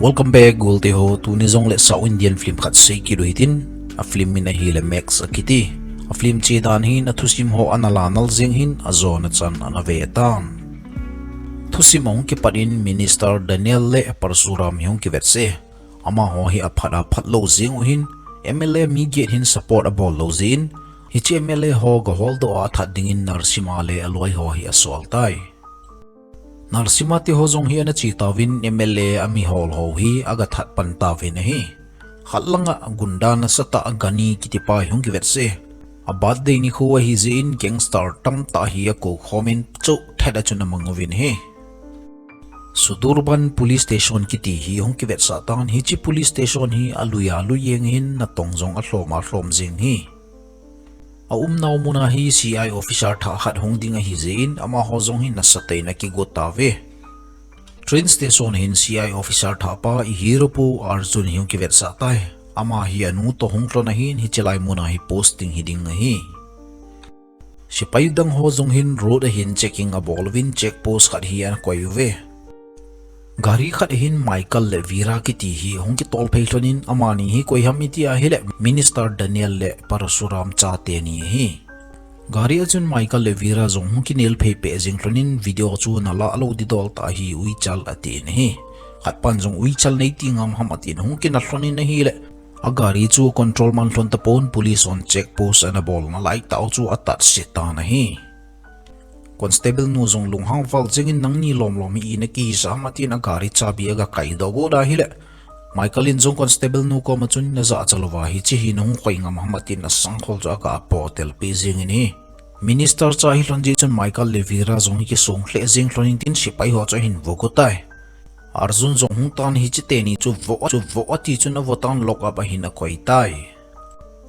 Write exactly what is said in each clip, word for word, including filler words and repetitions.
Welcome back, golte ho. Tuni jong le South Indian film khat sei kit u hitin, a film min ahile Max akiti. A film che dan hin a thusim ho ana la nal jeng hin, a jona chan ana ve tan. Thusim ahung kipat in Minister Daniel le Parsuram hi hung kivet se. Amaho hi aphat aphat lou jeng u hin, M L A mi get hin support abol lou jeh in, hiche M L A ho ga holdoh a that dingin Narsimha le aloi ho hi asol tai. Narsimha te ho jong hi ana che tauvin M L A a mi hol ho hi aga that pan tauvin ahi. Khat langa gunda nasatah a Gani kiti pa hi hung kivet se. A birthday nikho ahi jeh in gangster tamtah hi akou khomin chou thet a chun amang uvin ahi. Sudurban Police Station kiti hi hung kivetsah tan, hiche police station hi alui alui jeng hin natong jong alhom alhom jeng hi. A umnau muna hi C I officer thah khat hung ding ahi jeh in, amaho jong hi nasatah in akigo tauve. Train station hin C I officer thah pa i hero pu Arjun hi hung kivetsah tai. Ama hi anu toh hung lhon ahin, hiche lai muna hi posting hi ding ahi. Sepai dang ho jong hin road a hin checking abol uvin, check post khat hi ana koi uve. Gari khat a hin Michael le Vera kiti hi hung kitol phei lhon in, amani hi koi ham iti ahile Minister Daniel le Parasuram chate ni ahi. Gari a chun Michael le Vera jong hung kinel phei peh jeng lhon in, video chu nala lou didol tah hi uichal atin ahi. Khat pan jong uichal nei ti ngam ham atin hung kinat lhon in ahile, a gari chu control man lhon tapon, police hon check post ana bol nalai tah u chu atat se tan ahi. Constable nu jong lunghang val jeng in, nangni lom lom hi ina kisa ham atin a gari chabi aga kaidoh got ahile, Michael in jong constable nu koma chun, najah cha louva hiche hi nahung koi ngam ham atin a sangkhol chu aga apotel peh jeng in ahi. Minister cha hi lhon jeh chun Michael le Vera jong hi kisong lheh jeng lhon in tin, sepai ho chu ahin vo got tai. Arjun jong hung tan, hiche teni chu vo, chu vo ati chun avo tan, lock up a hin akoi tai.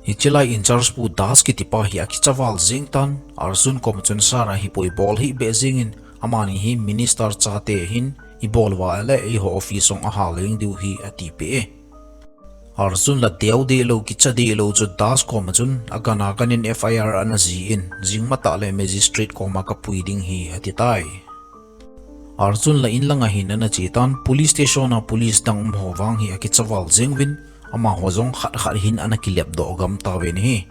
Hiche lai in charge pu Das kiti pa hi akicha val jeng tan, Arjun koma chun sir, ahipoi, bol hih beh jeng in, amani hi minister chate ahin, ibol uva ahile eiho office jong ahal jeng diu ahi ati peh e. Arjun la deu deh lou, kicha deh lou chu Das koma chun, agan agan in F I R ana jih in, jing matah le magistrate koma kapui ding ahi ati tai. Arjun la in langa hin ana che tan, police station a police dang um ho vang hi akicha val jeng uvin, amaho jong khat khat hin ana kilep doh gam tauvin ahi.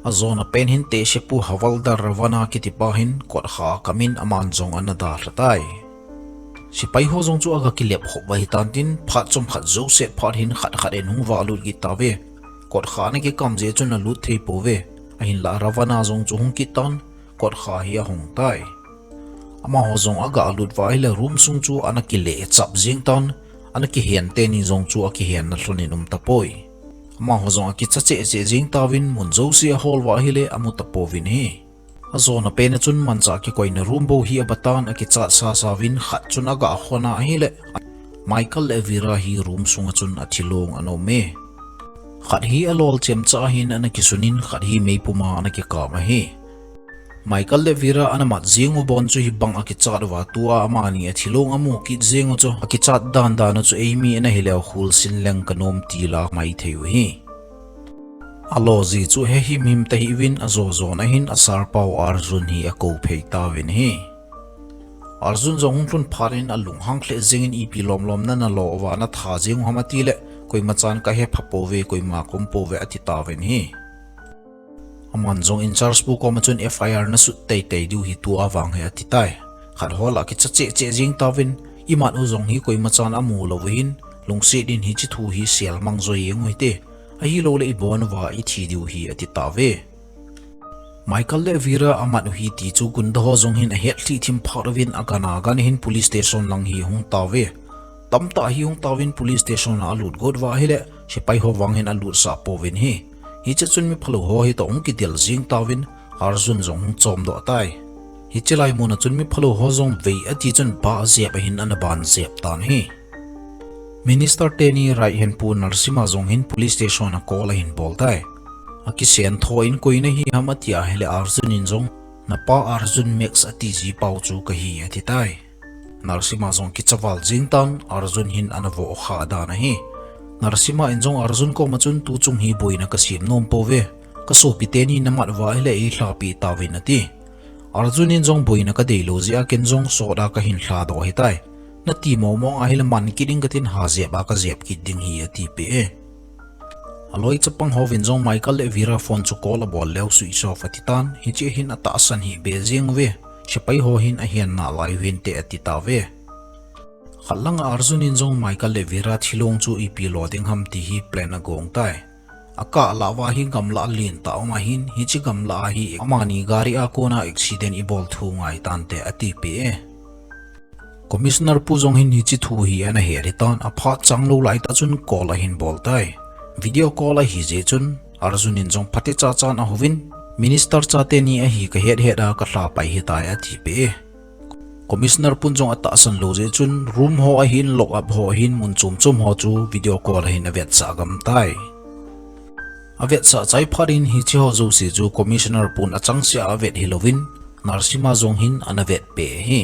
A jona pen hin tehse pu Havaldar Ravana kiti pa hin kotkha akam in aman jong ana dalha tai. Sepai ho jong chu aga kilep khop uva hitan tin, phat chomkhat jouse phat hin khat khat in hung valut kit tauve. Kotkha ana kikam jeh chun alut thei pouve. Ahinlah Ravana jong chu hung kit tan, kotkha hi ahung tai. Amaho jong aga lut uva ahile room sung chu ana kile chap jeng tan, ana kihen teni jong chu akihen na lhon in um tapoi. Amaho jong akicha cheh cheh jeng tauvin, mun jouse ahol uva ahile amu tapouvin ahi. A jona pen a chun manchah kikoina room bou hi aba tan, akichat sasa uvin, khat chun aga khon a ahile, Michael le Vera hi room sunga chun athilong ana um e. Khat hi alol chemcha ahin ana kisun in, khat hi meipum a ana kikap ahi. Michael le Vera ana mat jeng u bon chu hibang akichat uva, tua amani athilong amu kit jeng u chu, akichat dan dan u chu eimi ana hileu khul sin leng kanom ti la mai thei u ahi. Alo ji chu he him him tahih uvin, ajo jon a hin a sir pau Arjun hi akou phei tauvin ahi. Arjun jong hung lhun phat in alunghang lheh jeng in, ipi lom lom nana lo uva natha jeng u ham ati le, koima chan kahe pha pouve, koima ka um pouve ati tauvin ahi. Aman jong in charge pu koma chun F I R nasut tei tei diu ahi, tua vang hi ati tai. Khat ho la kicha cheh cheh jeng tauvin, imat u jong hi koima chan amu lou uvin, lungset in hiche thu hi sel mang jo jeng u hite. Ahilou le ibon uva ithi diu ahi ati tauve. Michael le Vera amat u ahi ti chu gunda ho jong hin ahet lhih thim phat uvin, agan agan hin police station lang hi hung tauve. Tamtah hi hung tauvin, police station a alut got uva ahile, sepai ho vang hin alutsah pouvin ahi. Hiche chun mi phalou ho hi toh hung kidel jeng tauvin, Arjun jong hung chom doh tai. Hiche lai mun a chun mi phalou ho jong vei ati chun bah jep a hin ana ban jep tan ahi. Minister teni right hand pu Narsimha jong hin police station a call ahin bol tai. Akisen tho in, koi nahi ham ati ahile, Arjun in jong, napa Arjun Max ati ji pau chu kahi ati tai. Narsimha jong kicha val jeng tan, Arjun hin ana vo kha dan ahi. Narsimha in jong Arjun koma chun, tuchung hi boina kasem nom pouve. Kasopi teni namat uva ahile eilhapi tauvin ati. Arjun in jong boina kadei lou jeh a ken jong sot a kahin lha doh ahitai. Nati mong mong ahile man kit ding katin, ha jep a kajep kit ding hi, atipeh e. Aloi chapang hovin jong Michael le Vera phone chu call abol leu switch off atitan, hiche hin atahsan hih be jeng uve. Sepai ho hin ahen nalai uvinte atitauve. Khat langa Arjun in jong Michael le Vera thilong chu ipi lo ding ham ti hi plan agong tai. Akah lah uva hi gamla alen tah um ahin, hiche gamla a hi amani gari a kona accident ibol thu ngai tante atipeh e. Commissioner pu jong hin hiche thu hi ana het hitan, aphat changlou laitah chun call ahin bol tai. Video call ahi jeh chun Arjun in jong phatecha chan ahouvin, Minister chateni ahi kahet het a kalha pai hitai atipeh e. Commissioner pun jong atahsan lou jeh chun room ho ahin, lock up ho ahin, mun chom chom ho chu video call ahin avetsah gam tai. Avetsah chai phat in hiche ho jouse chu Commissioner pun achangseh a avet hilouvin, Narasimha jong hin ana vetpeh ahi.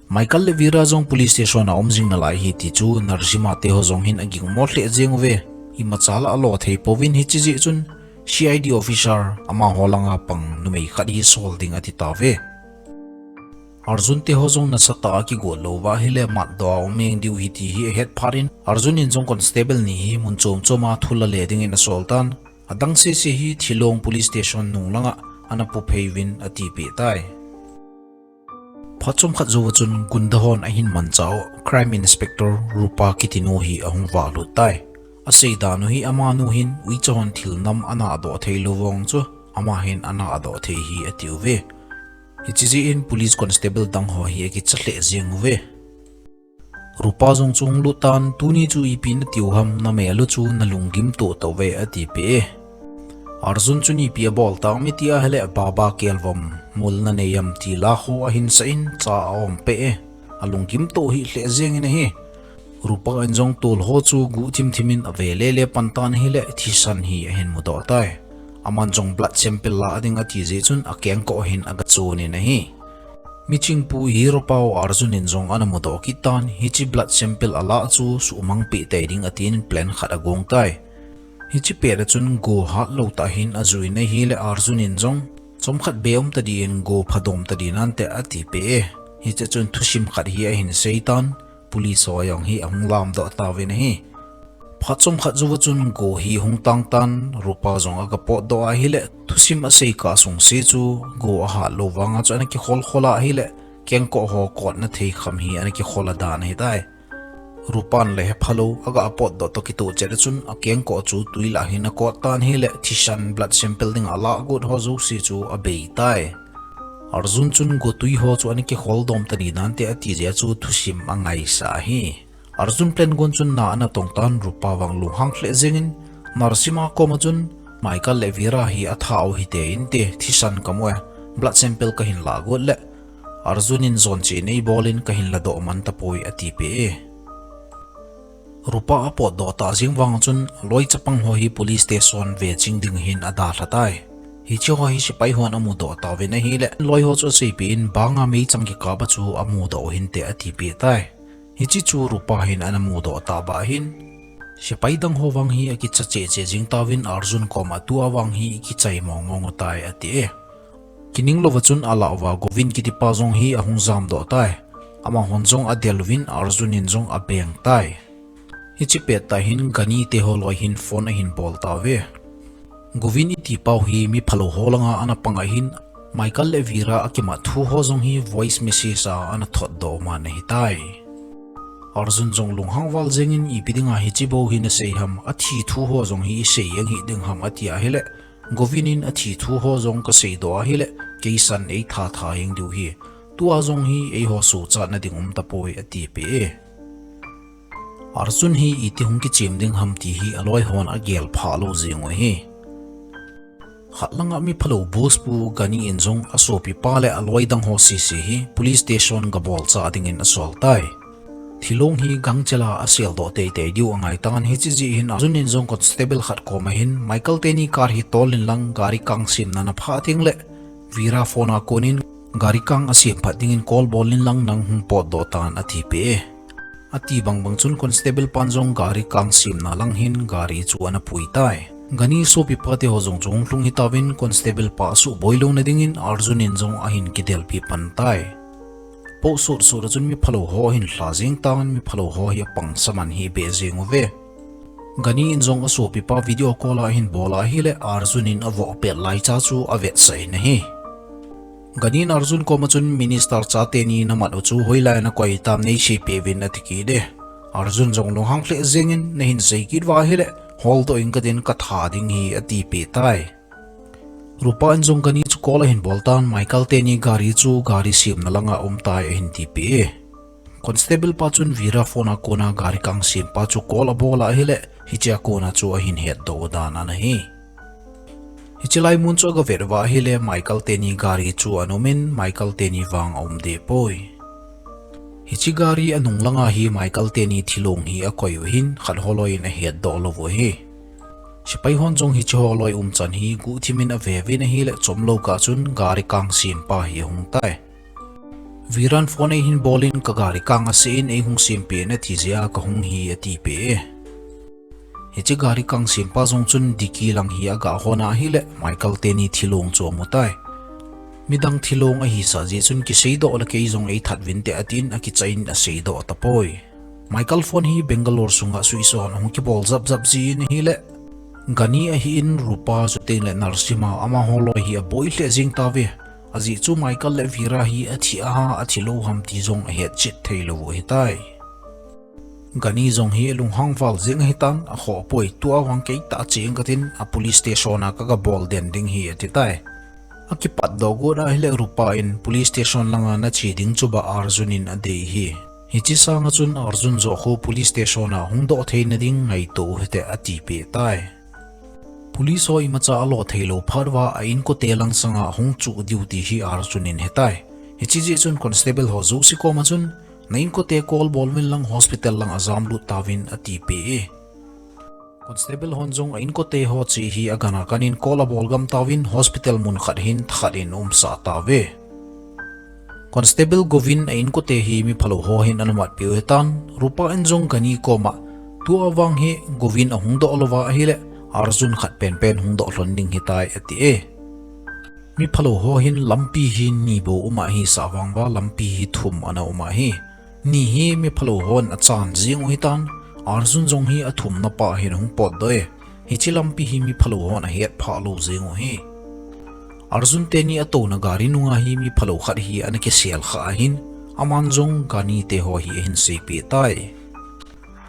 Michael le Vera jong police station a um jing nalai ahi ti chu Narasimha teho jong hin agingmo lheh jeng uve. Imacha la alo thei pouvin, hiche jeh chun C I D officer amaho langa pang numei khat hi sol ding atitauve. Arjun teho jong nasatah a kigot lou uva ahile matdoh a um jeng diu ahi ti hi ahet phat in, Arjun in jong constable ni hi mun chom chom a thu lale dingin asol tan, adang sese hi Thilong police station nung langa ana puphei uvin atipeh tai. Phat chomkhat jouva chun gunda hon ahin manchah u Crime Inspector Rupa kitinu hi ahung valut tai. Aseidan u hi amanu hin uicha hon thil nam anahdoh theilou vang chu ama hin anahdoh thei hi atiuve. Hiche jeh in police constable dang ho hi akicha lheh jeng uve. Rupa jong chu hung lut tan, tuni chu ipi natiu ham, namel u chu nalunggim toh toh ve atipeh e. Arjun chun ipi abol tam iti ahile, Baba kelvom mol nanei am ti la ho ahin sah in cha aompeh e. Alunggim toh hih lheh jeng in ahi. Rupa in jong tol ho chu guh thim thim in ave lele pan tan ahile thisan hi ahin mudoh tai. Aman jong blood sample la ding ati jeh chun akengkoh hin agachon in ahi. Michingpu hi Rupa u Arjun in jong ana mudoh kit tan, hiche blood sample ala chu suhmang peh tei ding atin plan khat agong tai. Hiche pet a chun go hatlou tah hin ajui in ahile Arjun in jong chomkhat be um tadin go phadom tadin nante atipeh e. Hiche chun thusim khat hi ahin sei tan, police ho jong hi ahung lamdoh tauvin ahi. Phat chomkhat jouva chun go hi hung tang tan, Rupa jong agapotdoh ahile thusim asei kah sungse chu go ahatlou vanga chu ana kikhol khol ahile kengkoh ho kotna thei kham hi ana kikhol adan ahitai. Rupan le hephalou agapotdoh toh kitoh chet a chun akengkoh chu twi lah hin akot tan ahile thisan blood sample dinga alah got ho jouse chu abei tai. Arjun chun go twi ho chu ana kikhol dom tadin nante ati jeh a chu thusim angaisah ahi. Arjun plan gon chun na ana tong tan, Rupa vang lunghang lheh jeng in, Narasimha koma chun, Michael le Vera hi atha u hite inte, thisan kamu e, blood sample kahin lah got le Arjun in jon chena eibol in kahin ladoh man tapoi atipeh e. Rupa apotdoh tah jeng vang chun, aloi chapang ho hi police station veching ding hin adalha tai. Hiche ho hi sepai hon amudoh tauvin ahile, loi ho chu aseipeh in banga meichang kikap a chu amudoh u hinte atipeh tai. Hiche chu Rupa hin ana mudoh tah bah hin, sepai dang ho vang hi akicha cheh cheh jeng tauvin Arjun koma tua vang hi kichai mong mong u tai ati e. Kining louva chun alah uva Govin kitipa jong hi ahung jamdoh tai. Amahon jong adel uvin Arjun in jong abeng tai. Hiche pettah hin Gani teho loi hin phone ahin bol tauve. Govin itipau hi miphalou ho langa ana pang ahin, Michael le Vera akimat thu ho jong hi voice message a ana thotdoh man ahitai. Arjun jong lunghang val jengin ipi dinga hiche bou hi nasei ham, athi thu ho jong hi isei jeng hih ding ham ati ahile, Govin in athi thu ho jong kaseidoh ahile, keisan eitha tha jeng diu ahi. Tua jong hi eiho sochatna ding um tapoi atipeh e. Arjun hi iti hung kichem ding ham ti hi aloi hon agel phah lou jeng u ahi. Khat langa miphalou boss pu Gani in jong asopipa le aloi dang ho sese hi police station gabolchah dingin asol tai. Thilong hi gangchela aseldoh teitei diu angai tan, hiche jeh hin Arjun in jong constable khat koma hin Michael teni car hi tol in lang gari kang semna naphah tengle Vera phone a konin gari kang asem phat dingin call bol in lang nang hung potdoh tan atipeh e. Ati bangbang chun constable pan jong gari kang semna lang hin gari chu ana pui tai. Gani sopipa teho jong chu hung lhung hitauvin constable pa asuhboi louna dingin Arjun in jong ahin kidelpi pan tai. Poh sot sot a chun mi phalou ho ahin lha jeng tan, mi phalou ho hi apang saman hi abeh jeng uve. Gani in jong asopipa video call a ahin bol a ahile Arjun in avoh pet laicha chu avetsah in ahi. Gani in Arjun koma chun, Minister chate ni namat u chu hoilai a nakoi tam neisei peh uvin ati kit e. Arjun jong lunghang lheh jengin, nahin sei kit uva ahile holdoh inge katin, katha ding ahi atipeh tai. Rupa in jong Gani chu call ahin bol tan, Michael teni gari chu gari semna langa um tai ahin tipeh e. Constable pa chun Vera phone a kona gari kang sempa chu call abol a ahile, hichea kona chu ahin hetdoh u dan ana hi. Hiche lai mun chu agavet uva ahile, Michael teni gari chu ana umin, Michael teni vang aum deh poi. Hiche gari anung langa hi Michael teni thilong hi akoi u ahin, khat holoi in ahetdoh lou u ahi. Sepai hon jong hiche holoi umchan hi guhthimin aveuvin ahile, chomlou kah chun gari kang sempa hi ahung tai. Veran phone eihin bolin, kagari kang aseh in eihung sempeh in ati jeh a kahung ahi atipeh e. Hiche gari kang sempa jong chun dicky lang hi agahon a ahile, Michael teni thilong chu amu tai. Midang thilong ahisah jeh chun kiseidoh le kei jong eithat uvinte atin akichah in aseidoh tapoi. Michael phone hi Bangalore sunga switch on ahung kibol japjap jin ahile, Gani ahin Rupa chuteng le Narsimha amaho loi hi aboi lheh jeng tauve. Ajeh chu Michael le Vera hi athi a, athilou ham ti jong ahetchet theilou u ahitai. Gani jong hi lunghang val jeng ahitan, akhoh poi, tua vang keitah cheng katin, a police station a kaga bol den ding ahi atitai. Akipatdoh got ahile Rupa in police station langa nache ding chu ba Arjun in adei ahi. Hiche sanga chun Arjun joh khu police station a hungdoh theina ding ngaito u hite atipeh tai. Police ho imacha alo theilou phat uva a inkote lang sanga hung chuh diu ti hi Arjun in hetai. Hiche jeh chun constable ho jouse koma chun, na inkote call bol uvin lang, hospital lang ajamlut tauvin atipeh e. Constable hon jong a inkote ho che hi agana ganin call abol gam tauvin, hospital mun khat hin thakhat in umsah tauve. Constable Govin a inkote hi mi phalou ho hin ana matpeh u ahitan, Rupa in jong Gani koma, tua vang hi Govin ahungdoh louva ahile, Arjun khat penpen hungdoh lhon ding ahitai ati e. Mi phalou ho hin lampi hi ni bou um ahisah vang uva lampi hi thum ana um ahi. Ni hi mi phalou hon achan jeng u ahitan, Arjun jong hi athumna pa hin ahung potdoh e. Hiche lampi hi mi phalou hon ahetphah lou jeng u ahi. Arjun teni atouna gari nunga hi mi phalou khat hi ana kisel khah ahin, aman jong Gani te ho hi ahin seipeh tai.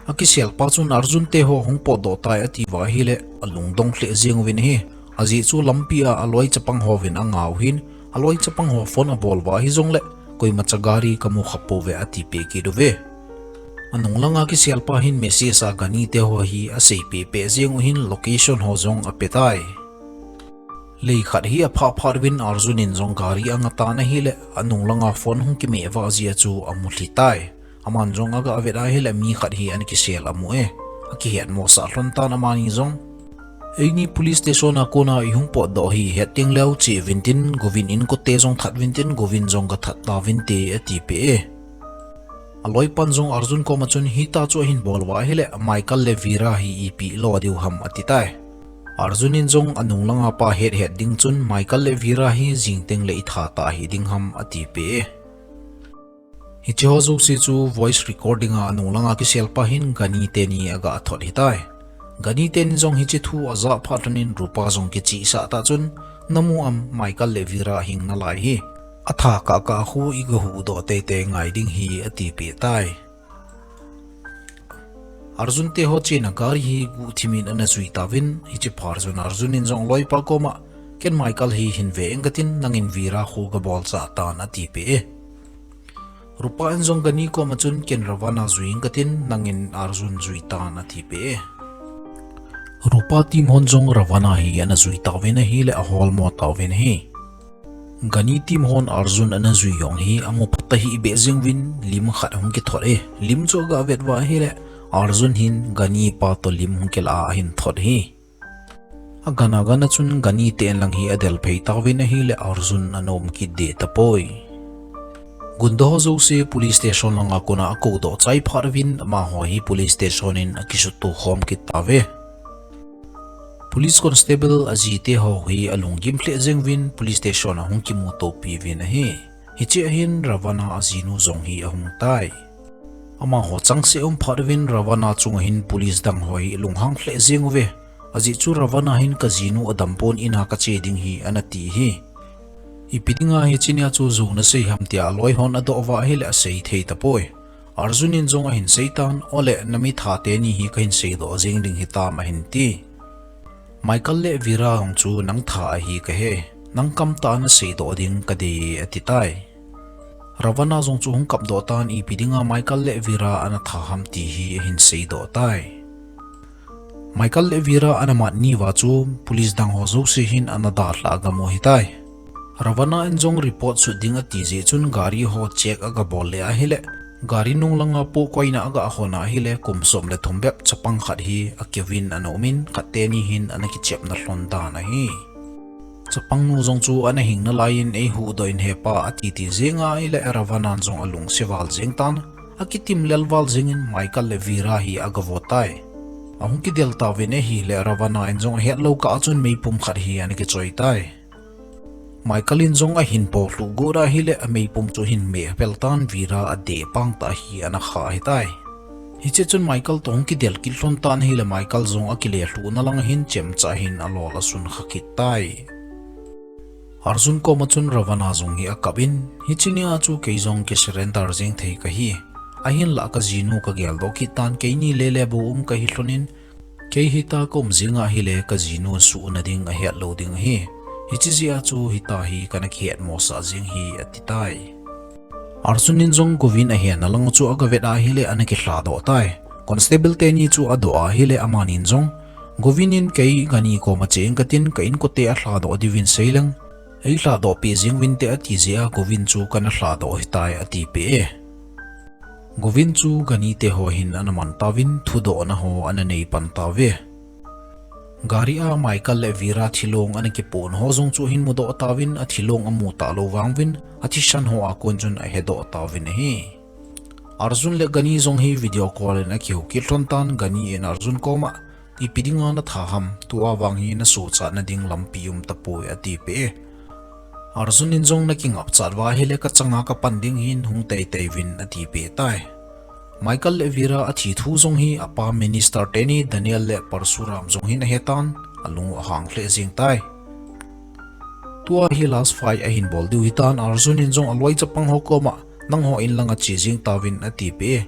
Akiselpa chun Arjun te ho hung potdoh tai atiuva ahile, alungdong lheh jeng uvin ahi. Ajeh chu lampi a aloi chapang hovin angah u ahin, aloi chapang ho phone abol uva hijongle, koimacha gari kamu khapouve atipeh kit uve. Anung langa kiselpa hin message a Gani te ho hi aseipeh peh jeng u ahin, location ho jong apetai. Lei khat hi aphah phat uvin Arjun in jong gari angah tan ahile, anung langa phone hung kimeh vah jeh a chu amu lhi tai. Aman jong aga vet ahile mi khat hi ana kisel amu e, akihetmosah lhon tan amani jong. Eini police station a kona ihung potdoh hi het teng leu che uvintin, Govin inkote jong that uvintin, Govin jong gathat tauvinte atipeh e. Aloipan jong Arjun koma chun, hitah chu ahin bol uva ahile, Michael le Vera hi ipi lo diu ham atitai. Arjun in jong anung langa pa het het ding chun, Michael le Vera hi jing tengle itha tah hiding ham atipeh e. Hiche ho jouse chu voice recording a anung langa kiselpa hin Gani teni aga thot ahitai. Gani teni jong hiche thu ajah phat lhonin Rupa jong kichihsah tah chun, namu am Michael le Vera hing nalai hi. Atha kah kah khu iga huhdoh teitei ngai ding ahi atipeh tai. Arjun te ho chena gari hi guhthimin ana jui tauvin, hiche phat chun Arjun in jong aloipa koma, ken Michael hi hin ve inge katin, nangin Vera khu gabol chah tan atipeh e. Rupa in jong Gani koma chun, ken Ravana jui inge katin, nangin Arjun jui tan atipeh e. Rupa team hon jong Ravana hi ana jui tauvin ahile aholmo tauvin ahi. Gani team hon Arjun ana jui jong hi amu phatah hih beh jeng uvin lim khat ahung kithot e. Lim chu aga vet uva ahile, Arjun hin Gani pa toh lim hung kilah a ahin thot ahi. Agan agan a chun Gani ten lang hi adel phei tauvin ahile Arjun ana um kit deh tapoi. Gunda ho jouse police station langa kona akoudoh chai phat uvin amaho hi police station in akisutoh khom kit tauve. Police constable ajite ho hi alunggim lheh jeng uvin police station a hung kimutopi uvin ahi. Hichea hin Ravana ajinu jong hi ahung tai. Amaho changseh um phat uvin Ravana chunga hin police dang ho hi lunghang lheh jeng uve. Ajeh chu Ravana hin kajinu adam pon in'a kache ding hi ana ti hi. Ipi dinga hiche nia chu jou nasei ham tia aloi hon adoh uva ahile asei thei tapoi. Arjun in jong ahin seitan, ole, namitha teni hi kahin seidoh jeng ding hitam ahin ti. Michael le Vera jong chu nang tha ahi kahe, nang kamtah a naseidoh ding kadei e ati tai. Ravana jong chu hung kapdoh tan ipi dinga Michael le Vera ana tha ham ti hi ahin seidoh tai. Michael le Vera ana mat niuva chu police dang ho jouse hin ana dalha agam u hitai. Ravana in jong report sut ding ati jeh chun gari ho check agabol le ahile, gari nung langa poh koina agahon ahile kum som le thum bep chapang khat hi akiuvin ana umin khat teni hin ana kichepna lhon dan ahi. Chapangnu jong chu ana hing nalaiyin eihuhdoh in hepa ati ti jenga ahile Ravana in jong alungse val jeng tan, akitim lel val jengin Michael le Vera hi agavo tai. Ahung kidel tauvin ahile Ravana in jong ahetlou kah a chun meipum khat hi ana kichoi tai. Michael in jong ahin po lhuh got ahile ameipum chu ahin meh pel tan Vera adeh pang tah hi ana kha hitai. Hiche chun Michael toh hung kidel kit lhon tan ahile Michael jong akile lhuhna lang hin chemcha hin alol asun kha kit tai. Arjun koma chun Ravana jong hi akap in, hiche nia chu kei jong kisurrender jeng thei kahi. Ahinlah kajinu kageldoh kit tan keini lele bou um kahi lhonin, kei hita kaum jing ahile kajinu suhna ding ahetlou ding ahi. Hiche jeh a chu hita hi kana kihetmosah jeng hi ati tai. Arjun in jong Govind ahenna lang chu agavet ahile ana kilhadoh tai. Constable teni chu adoh ahile amanin jong, Govind in kei gani koma che inge katin ka inkote alhadoh diuvin seileng, eilhadoh peh jeng uvinte ati jeh a Govind chu kana lhadoh hitai atipeh e. Govind chu ganite ho hin ana man tauvin thudohna ho ana neipan tauve. Gari a Michael le Vera thilong ana kipohna ho jong chu ahin mudoh tauvin athilong amu talou vang uvin athisan ho a kon chun ahedoh tauvin ahi. Arjun le gani jong hi video call in akihou kit lhon tan gani in Arjun koma, ipi dinga natha ham, tua vang hi nasochatna ding lampi um tapoi atipeh e. Arjun in jong nakingapchat uva ahile kachanga kapan ding hin hung teitei uvin atipeh tai. Michael le Vera athi thu jong hi apa minister teni Daniel le Parsuram jong hin ahetan, alung ahang lheh jeng tai. Tua hi last fight ahin bol diu hitan Arjun in jong aloi chapang ho koma, nangho in langa che jeng tauvin atipeh e.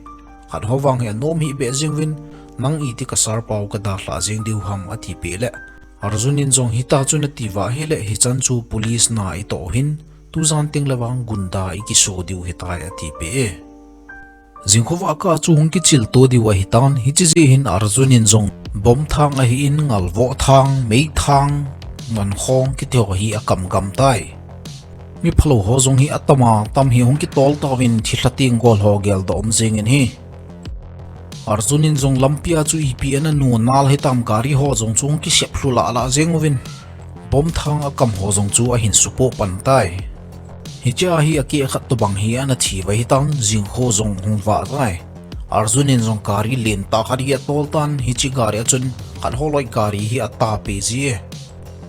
Khat ho vang hi anom hih beh jeng uvin, nang iti ka sir pau kadalhah jeng diu ham atipeh le, Arjun in jong hita chu natiuva ahile hichan chu police na itoh hin, tujan tengle vang gunda ikiso diu hitai atipeh e. Jingkhovah kah chu hung kichilto diu ahitan, hiche jeh hin Arjun in jong bomb thang ahin, ngalvoh thang, mei thang, mankhong kiti ho hi akam gam tai. Miphalou ho jong hi atama tam hi hung kitol tauvin thilha tenggol ho geldoh um jengin ahi. Arjun in jong lampia chu ipi ana nunal hitam gari ho jong chu hung kisep lhu lah lah jeng uvin, bomb thang akam ho jong chu ahin supoh pan tai. Hichea hi akeh khat tobang hi ana thi uva hitan jingkho jong hung vah tai. Arjun in jong gari lentah khat hi atol tan hiche gari a chun khat holoi gari hi atapeh ji e.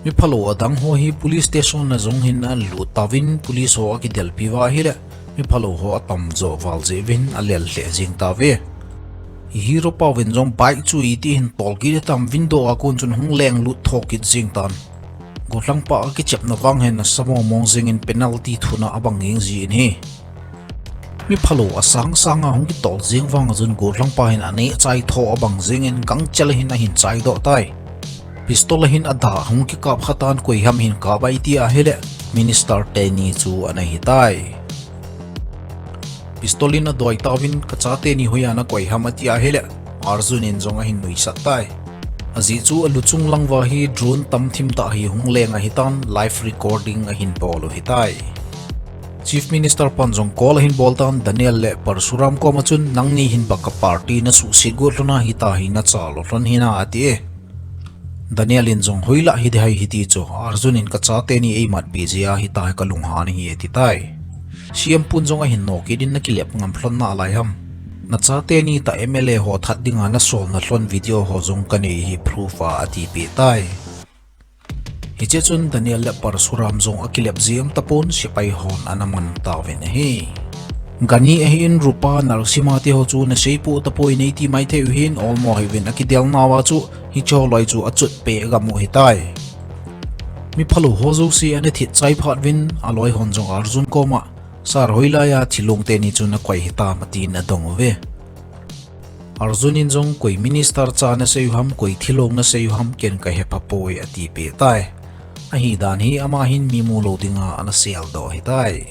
Miphalou adang ho hi police station a jong hin alut tauvin police ho akidelpi uva ahile, miphalou ho atamjo val jeh uvin alel lheh jeng tauve. I hero pauvin jong bike chu iti hin tol kit hitam window a kon chun hung lenglut tho kit jeng tan. Gollhangpa akichepna vang hin asa mongmong jengin penalty thuna abang jeng jin ahi. Miphalou asang sanga hung kitol jeng vang a chun gollhangpa hin aneh chai tho abang jengin gangchel hin ahin chaidoh tai. Pistol ahin ada hung kikap khatan koiham hin kap ai ti ahile minister teni chu ana hitai. Pistol in adoi tauvin kachate ni hoiya nakoi ham ati ahile Arjun in jong ahin nuisat tai. Ajeh chu aluchung lang uva hi drone tamthim tah hi hung leng ahitan live recording ahin bol u hitai. Chief Minister pan jong call ahin bol tan Daniel le Parsuram koma chun nangni hin bang ka party nasuhset got lhona hita hi nachal u lhon hina ati e. Daniel in jong hoilah hiding ahi hiti chu Arjun in kachate ni eimatpi jeh a hita hi kalunghan ahi ati tai. C M pun jong ahin nokin nakilep ngam lhon nalai ham. Nachate ni tah M L A ho that dinga nasolna lhon video ho jong kanei hi proof a atipeh tai. Hiche chun Daniel le Parsuram jong akilep jeng tapon, sepai hon ana man tauvin ahi. Gani ahin Rupa, Narasimha te ho chu nasei pou tapoi neiti maithei uvin, olmo hih uvin akidel nauva chu hiche ho loi chu achutpeh gam u ahitai. Miphalou ho jouse ana thit chai phat uvin, aloi hon jong Arjun koma, Sir, hoilaiya thilong teni chu nakoi hitam atin adong uve. Arjun in jong koi minister cha nasei u ham, koi thilong nasei u ham, ken kahepha poi atipeh tai. Ahidan hi ama hin mi mulou dinga ana seldoh ahitai.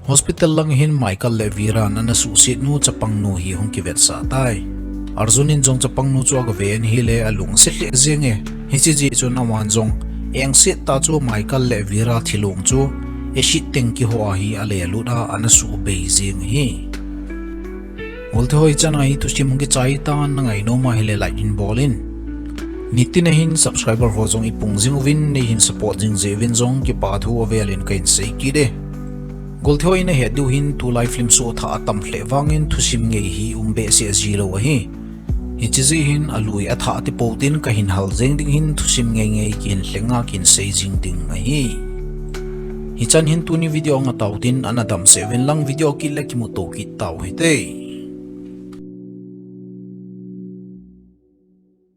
Hospital lang hin Michael le Veera in ana suhset nu chapang nu hi hung kivetsah tai. Arjun in jong chapang nu chu agave in ahile alungset lheh jenge. Hiche jeh chun aman jong engset tah chu Michael le Veera thilong chu acid teng kiho a hi alelut a ana suhbei jeng ahi. Golthe ho, hichan a hi thusim hung kichai tan, nangai nom ahile like hin bol in. Nitin a hin subscriber ho jong ipung jing uvin, neihin support jing jeh uvin jong kipathu avel in kahin sei kit e. Golthe ho, nahet diu hin tulai film show athah atam lheh vangin thusim ngei hi um behseh jilou ahi. Hiche jeh hin alui athah tipou tin kahin hal jeng ding hin thusim ngei ngei kihin lhenga kihin sei jing ding ahi. Hichan hin tuni video anga tau tin ana damseh uvin lang, video kit le kimuto kit tau hite.